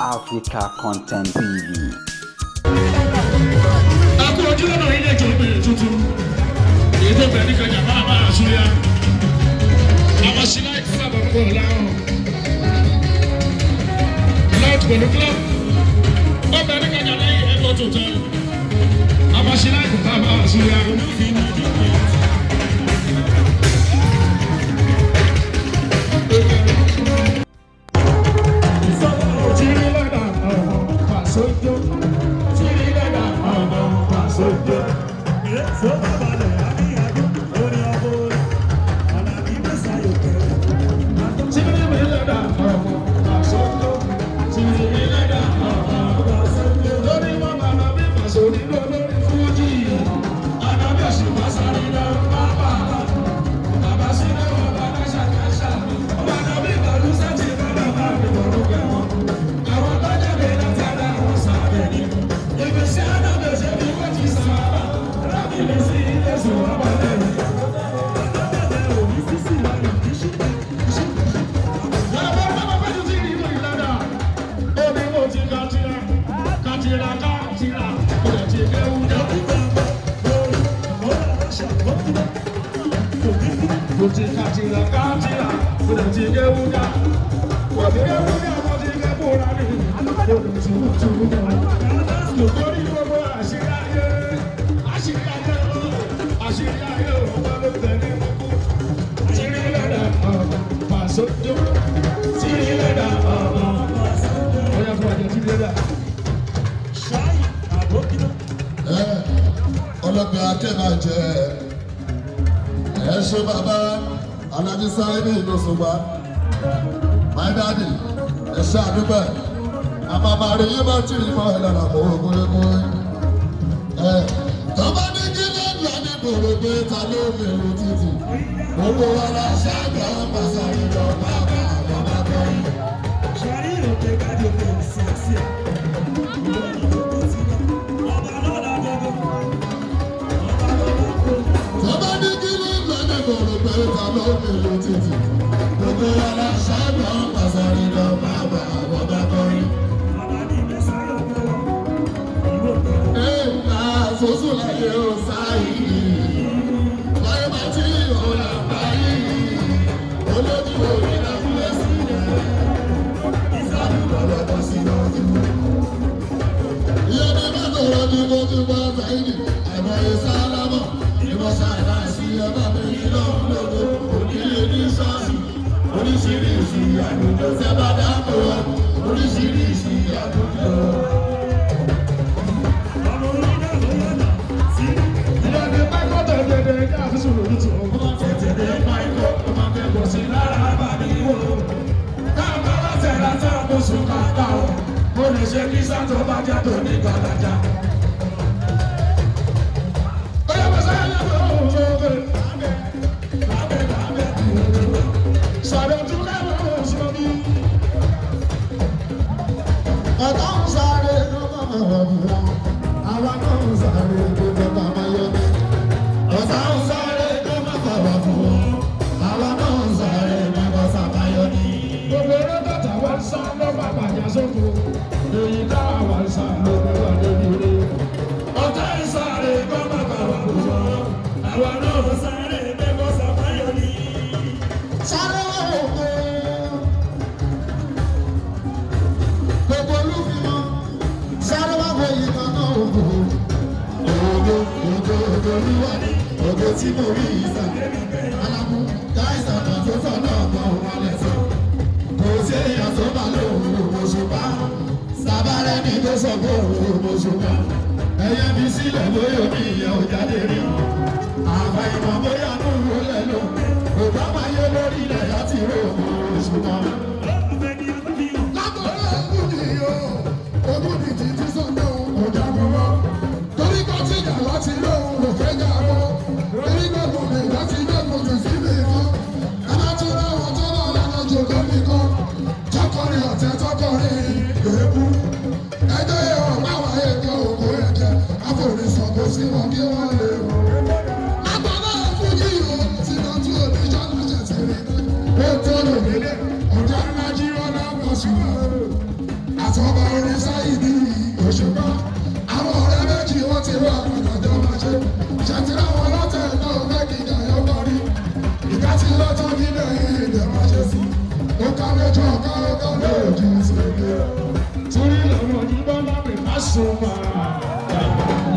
Africa Content TV. Akú ojú lọ́nà ilé ìjọ obìnrin tuntun. Èyí tó bẹ̀rẹ̀ ní kọjá máa máa súyá. Àwọn sílá ìfúnra bàbá bọ̀ láwọn. Lọ́ọ̀tù pẹ̀lú club. Ó bẹ̀rẹ̀ ní kọjá lẹ́yìn ẹ̀kọ́ tuntun. Àwọn sílá ìfúnra bàbá súyá. Ọlọ́pàá akẹ́bà jẹ́ ẹ ṣe bàbá Alhaji Saheed Òṣùpá, my daddy, ẹ ṣe àdúgbò àmàmà rẹ̀ yé bá tìrì mọ́ ẹ lára mọ́ ogúnlégún ẹ tọ́ba ní kí ló ń lọ ní gbòòrò pé ta ló mèrò títì gbogbo wa la ṣáàgbà pàṣẹ lọ bàbá bàbá kọrin. Ṣé òkè kájí òkè sí àṣìá? Tọ́ba ní kí ló ń lọ ní gbòòrò pé ta ló mèrò títì gbogbo wa la ṣáàgbà pàṣẹ lọ bàbá bàbá kọrin. Soso láyé ó sáyé, láyé bá tí òun àbáyé, olójú òní láfúlẹ̀ sílẹ̀, ìsàlùmọ̀ lọ́dọ̀ sí lọ́dún. Ìyẹn ní bá tọrọ ní mo ti bá sáyé, àìmọye sálámọ̀, ìmọ̀ sáyé ẹ̀bá mi ní lọ́run lógo, onílé ní ṣọ́ọ̀ṣì, oríṣiríṣi àdúgbò sẹ́bà dáàbò, oríṣiríṣi àdúgbò. Ṣe kí sátọ̀ bá jẹ́ tó ní gbàdájà. Ó yẹ kó sáyé lọ́wọ́ òun tó bẹ̀rẹ̀ lábẹ́ lábẹ́ lábẹ́ sọ̀rọ̀ tún lẹ́wọ̀ òun sọ bí. Ọ̀tá ń sáré ló máa wọ̀ wọ́n, àwa náà ń sáré tó bá máa yọ ní. Ọ̀tá ń sáré ló máa wọ̀ wọ́n, àwa náà ń sáré ló máa yọ ní. Gbogbo eré tọ̀tà wá ń sá lọ́pàá àpàjà sóko. Èyí táwa wà ń sá lóko wà lóbi rí. Ọ̀tá ń sáré kọ́ má bà wà kú wọ́n. Àwa náà ń sáré mẹ́kọ́ sàmáyọ̀ ní. Sáré wà ògo. Gbogbo olúfimọ́. Sáré wà wọ ìkan náà ògo. Ògo ògo ògo olúwa ní. Ògo tí mo rí ìsà. Alámú káìsàn náà tó sọ náà gan òun alẹ̀ sọ. Kò sí èèyàn tó bá lóhùn Òṣùpá. Sábàrẹ́ ni tó sọ pé òun Òṣùpá. Ẹyẹ mi sílẹ̀ bóyá omi ìyẹn ò jáde rí. Àbá ìmọ̀ bóyá nù lẹ̀ lò. Òbá máa yé lórí ilẹ̀ láti rí òun Òṣùpá. Látọ̀rọ̀ ogún ni o, ogún ni títí sọ́dọ̀ òun kò jábọ̀ mọ́. Torí kọ́ tí ìjà láti rí òun kò fẹ́ jà mọ́. Torí gbogbo mi láti gbogbo jù sí mi kan. Ẹ bá tún ráwọn tó bá lọ́nà jòkó mi kan. Tọkọrin ọ̀tẹ̀ tọkọrin èébú. Ẹjọ́ yẹn wọ̀ báwa ètò òkú ẹ̀jẹ̀. Àforísọ̀ kò sí wọn kí wọ́n lè wọ̀. Látọ̀rọ̀ fújì o, tí wọ́n tún oníṣẹ́ lọ́sẹ̀ sí rí. Ó tó lòmídé, ọ̀jọ̀ ńlá jí wọn lọ́wọ́ ṣùgbọ́n. Àtọ́ba orin Sáyidì Òṣùpá. Àwọn ọ̀rẹ́ méjì wọ́n ti wá àjọ máa ṣe. Ṣètìlá wọn lọ́tẹ̀ náà mẹ́kì ìjàyọ̀ parí. Ìka ti lọ́tọ́ nílẹ̀ ìdè máa ṣe sí. Ó ká lójú ọ̀ká ó ká lójú ṣègbè. Torí lọ́wọ́ ní bọ́lá mi bá sùn wá.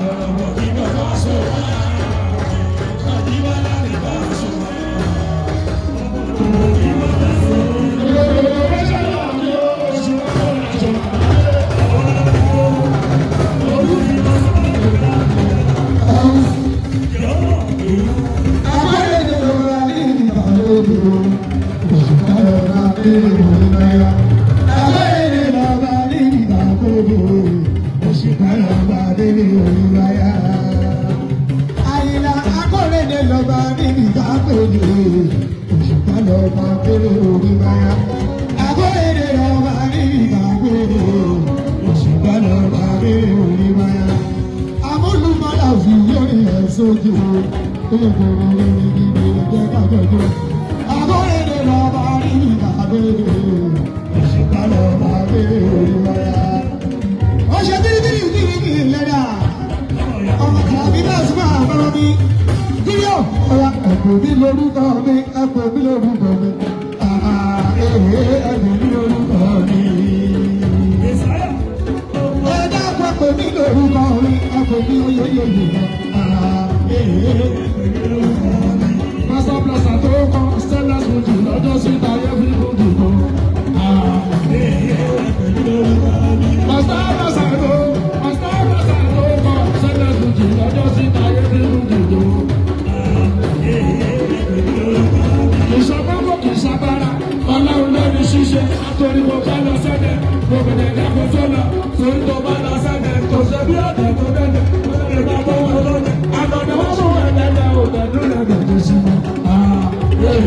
Lọ́wọ́ ní bọ́lá sùn wá. Àdìbọ́lá mi bá sùn wá. Àyìnlá akọ́rẹ́dẹ lọ́ba níbi kápẹ́lẹ́ Òṣùpá lọ́ba kéré orí báyà. Akọ́rẹ́dẹ lọ́ba níbi kápẹ́lẹ́ Òṣùpá lọ́ba kéré orí báyà. Amúlùmọ́lá fi yọrí ẹ̀ sójú ìgbòho lórí gidi ẹ̀jẹ̀ kájọjọ. Akọ́rẹ́dẹ lọ́ba níbi kápẹ́lẹ́ Òṣùpá lọ́ba kéré orí báyà. Ó ṣe bíríbírí bíríbírí lẹ́dà ọmọ kàbí náà sì máa bọ́rọ̀ mi. Díríọ̀ ọ̀yà ẹ̀pọ̀ mi lórúkọ mi, ẹ̀pọ̀ mi lórúkọ mi, àà èhè ẹ̀pọ̀ mi lórúkọ mi. Ẹ dákun ẹ̀pọ̀ mi lórúkọ mi, ẹ̀pọ̀ mi oyeyeye, àà èhè ẹ̀pọ̀ mi lórúkọ mi. Pásítọ̀ Plaza tó kọ́ Stella Fuji lọ́jọ́ síta ayé fi Fuji kọ́. Pásítọ̀ Plaza tó Pásítọ̀ Plaza tó kọ́ Stella Fuji lọ́jọ́ síta ayé fi Fuji kọ́. Kì í ṣọgbọ́n kì í ṣagbára, ọlọ́run ló ní ṣíṣe, àtòrí mo bá lọ sẹ́dẹ̀, mo bẹ̀rẹ̀ dáko tó lọ, torí tó bá lọ sẹ́dẹ̀, kò ṣe bí ọ̀dẹ̀ tó